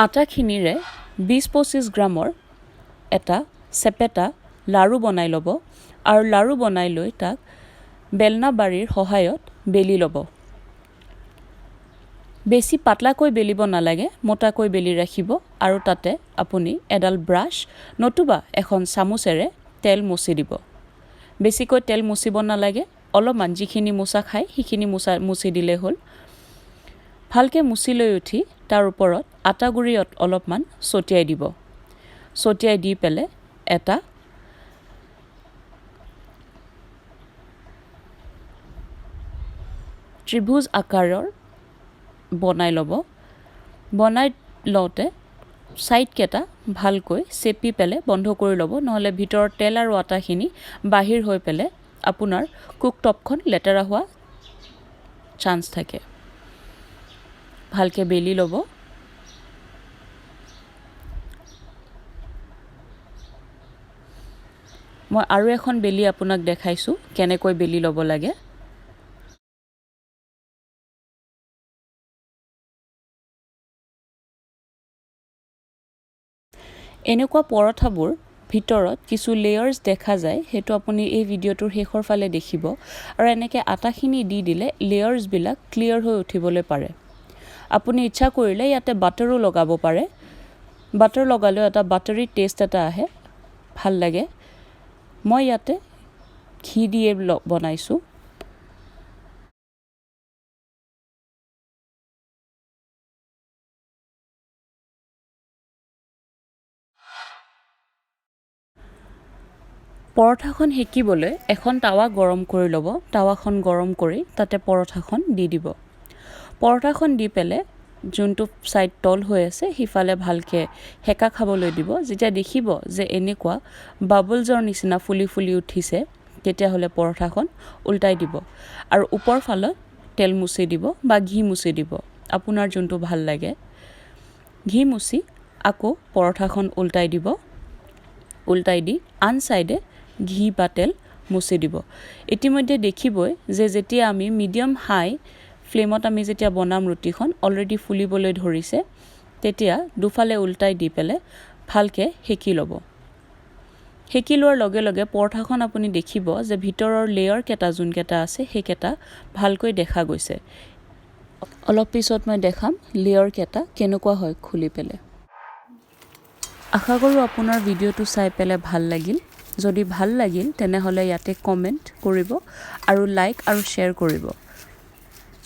আটাখিনিৰে 20-25 গ্ৰামৰ এটা চেপেটা লাড়ু বনাই ল'ব আৰু লাড়ু বনাই লৈ তাক বেলনা বাৰীৰ সহায়ত বেলি ল'ব। বেছি পাতলাকৈ বেলিব নালাগে, মোটাকৈ বেলি ৰাখিব আৰু তাতে আপুনি এডাল ব্ৰাছ নতুবা এখন চামুচেৰে তেল মচি দিব। বেছিকৈ তেল মচিব নালাগে, অলপমান যিখিনি মোচা খায় সেইখিনি মুচি দিলেই হ'ল। ভালকৈ মুচি লৈ উঠি তাৰ ওপৰত আটাগুড়ি অলপমান ছটিয়াই দিব। ছটিয়াই দি পেলাই এটা ত্ৰিভুজ আকাৰৰ বনাই ল'ব। বনাই লওঁতে ছাইডকেইটা ভালকৈ চেপি পেলাই বন্ধ কৰি ল'ব, নহ'লে ভিতৰত তেল আৰু আটাখিনি বাহিৰ হৈ পেলাই আপোনাৰ কুকটপখন লেতেৰা হোৱা চান্স থাকে। ভালকৈ বেলি ল'ব। মই আৰু এখন বেলি আপোনাক দেখাইছোঁ কেনেকৈ বেলি ল'ব লাগে। এনেকুৱা পৰঠাবোৰ ভিতৰত কিছু লেয়াৰ্ছ দেখা যায়, সেইটো আপুনি এই ভিডিঅ'টোৰ শেষৰ ফালে দেখিব। আৰু এনেকৈ আটাখিনি দি দিলে লেয়াৰ্ছবিলাক ক্লিয়াৰ হৈ উঠিবলৈ পাৰে। আপুনি ইচ্ছা কৰিলে ইয়াতে বাটাৰো লগাব পাৰে। বাটাৰ লগালেও এটা বাটাৰী টেষ্ট এটা আহে, ভাল লাগে। মই ইয়াতে ঘি দিয়ে বনাইছোঁ। পৰঠাখন সেকিবলৈ এখন টাৱা গৰম কৰি ল'ব। টাৱাখন গৰম কৰি তাতে পৰঠাখন দি দিব। পৰঠাখন দি পেলাই যোনটো ছাইড তল হৈ আছে সিফালে ভালকৈ সেকা খাবলৈ দিব। যেতিয়া দেখিব যে এনেকুৱা বাবলছৰ নিচিনা ফুলি ফুলি উঠিছে, তেতিয়াহ'লে পৰঠাখন উল্টাই দিব আৰু ওপৰ ফালত তেল মুচি দিব বা ঘি মুচি দিব, আপোনাৰ যোনটো ভাল লাগে। ঘি মুচি আকৌ পৰঠাখন উল্টাই দিব। উল্টাই দি আন ছাইডে ঘি বা তেল মুচি দিব। ইতিমধ্যে দেখিবই যে যেতিয়া আমি মিডিয়াম হাই ফ্লেমত আমি যেতিয়া বনাম ৰুটিখন অলৰেডি ফুলিবলৈ ধৰিছে, তেতিয়া দুফালে উল্টাই দি পেলাই ভালকৈ সেকি ল'ব। সেকি লোৱাৰ লগে লগে পৰঠাখন আপুনি দেখিব যে ভিতৰৰ লেয়াৰ কেইটা যোনকেইটা আছে সেইকেইটা ভালকৈ দেখা গৈছে। অলপ পিছত মই দেখাম লেয়াৰ কেইটা কেনেকুৱা হয় খুলি পেলাই। আশা কৰোঁ আপোনাৰ ভিডিঅ'টো চাই পেলাই ভাল লাগিল। যদি ভাল লাগিল তেনেহ'লে ইয়াতে কমেণ্ট কৰিব আৰু লাইক আৰু শ্বেয়াৰ কৰিব।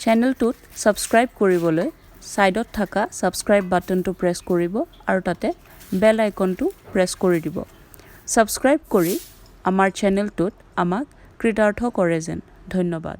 চেনেলটোত ছাবস্ক্ৰাইব কৰিবলৈ ছাইডত থকা ছাবস্ক্ৰাইব বাটনটো প্ৰেছ কৰিব আৰু তাতে বেল আইকনটো প্ৰেছ কৰি দিব। ছাবস্ক্ৰাইব কৰি আমাৰ চেনেলটোত আমাক কৃতাৰ্থ কৰে যেন। ধন্যবাদ।